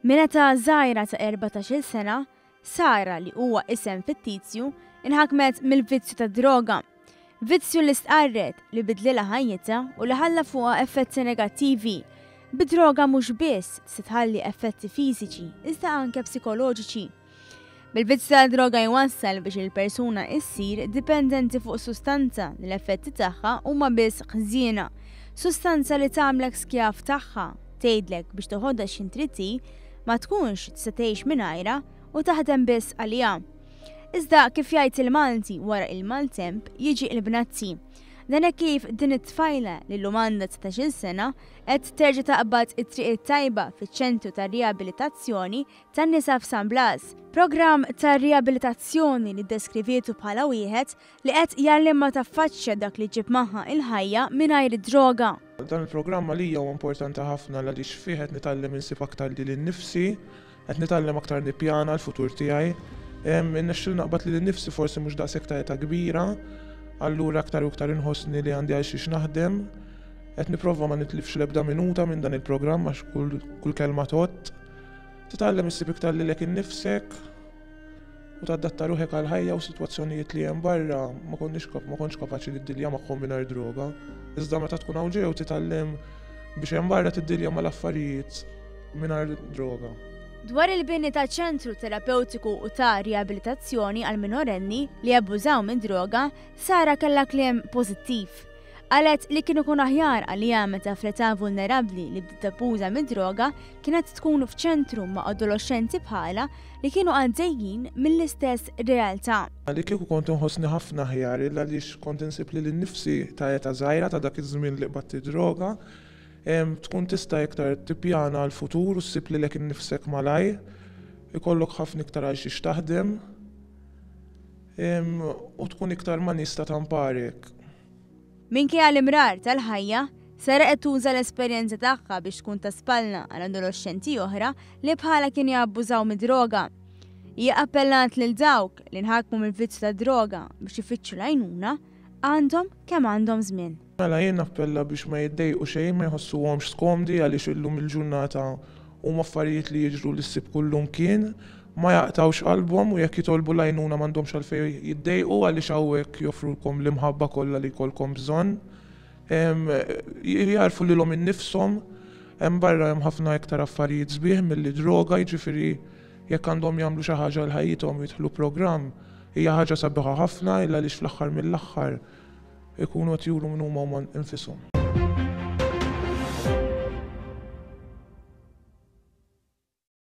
Minn età żgħira ta' 14-il sena, Sara, li huwa isem fittizju, inħakmet mill-vizzju tad-droga. Vizzju li stqarret li bidlilha ħajjitha u li ħalla fuqha effetti negattivi. Bid-droga mhux biss tista' tħalli effetti fiżiċi iżda anke psikoloġiċi. Bil-vizzju tad-droga jwassal biex il-persuna issir dipendenti fuq sustanza li l-effetti tagħha huma biss ħżiena. Sustanza li tagħmlek skjav tagħha, tgħidlek biex toħodha x'ħin trid hi, ma tkunx tista' tgħix mingħajrha u taħdem biss għaliha. Iżda kif jgħid il-Malti wara il-maltemp jiġi il-bnazzi. Dan hekk kif din it-tfajla li llum għandha 19-il sena qed terġa' taqbad it-triq it-tajba fiċ-ċentru ta' riabilitazzjoni tan-nisa f'San Blas. Programm ta' riabilitazzjoni li ddeskrivietu bħala wieħed li qed jgħallimha taffaċċja dak li ġġib magħha il-ħajja mingħajr id-droga. Dan il-programm għalija huwa importanti ħafna għaliex fih qed nitgħallem insib aktar lili nnifsi, Qed nitgħallem aktar nippjana l-futur tiegħi. Irnexxieli naqbad lili nnifsi forsi mhux daqshekk ta' età kbira, allura aktar u iktar inħossni li għandi għal xiex naħdem. Qed nipprova ma nitlifx l-ebda minuta minn dan il-programm għax kull, kull kelma tgħodd. Titgħallem issib iktar lilek innifsek u tadatta ruħek għall-ħajja u sitwazzjonijiet li hemm barra ma konniex ma kontx kapaċi niddilja magħhom mingħajr droga. Iżda meta tkun hawn ġew titgħallem biex hemm barra tiddilja mal-affarijiet mingħajr droga. Dwar il-bini ta' ċentru terapewtiku u ta' riabilitazzjoni għal minorenni li jabbużaw mid-droga, Sara kellha kliem pożittiv. Qalet li kien ikun aħjar għaliha meta fl-età vulnerabbli li bdiet tabbuża mid-droga kienet tkun f'ċentru ma' adoloxxenti bħalha li kienu għaddejjin mill-istess realtà. Li kieku kont inħossni ħafna aħjar il għaliex kont insib lili nnifsi ta' età żgħira ta' dak iż-żmien li qbadt id-droga Tkun tista' iktar tippjana għall-futur u ssib lilek innifsek malajr, ikollok ħafna iktar għal xiex taħdem u tkun iktar ma' nies ta' tamparek. Minkejja l-imrar tal-ħajja, Sara qed tuża l-esperjenza tagħha biex tkun ta' spalla għal adoloxxenti oħra li bħalha kienu jabbużaw mid-droga. Hija appellat lil dawk li nħakmu mill-vizzju tad-droga biex ifittxu l-għajnuna għandhom kemm għandhom żmien. Mela jien nappella biex ma jiddejqu xejn, ma jħossuhomx skomdi għaliex illum il-ġurnata huma affarijiet li jiġru li ssib kullumkien. Ma jaqtgħux qalbhom u jekk jitolbu l-għajnuna m'għandhomx għalfejn jiddejqu għaliex hawnhekk joffrulkom l-imħabba kollha li jkollkom bżonn. Jagħrfu lilhom innifshom, hemm barra hemm ħafna iktar affarijiet sbieħ milli droga, jiġifieri jekk għandhom jagħmlu xi ħaġa għal ħajjithom u jidħlu programm, hija ħaġa sabiħa ħafna il għaliex fl-aħħar mill-aħħar ikunu qed juru min huma huma nfishom.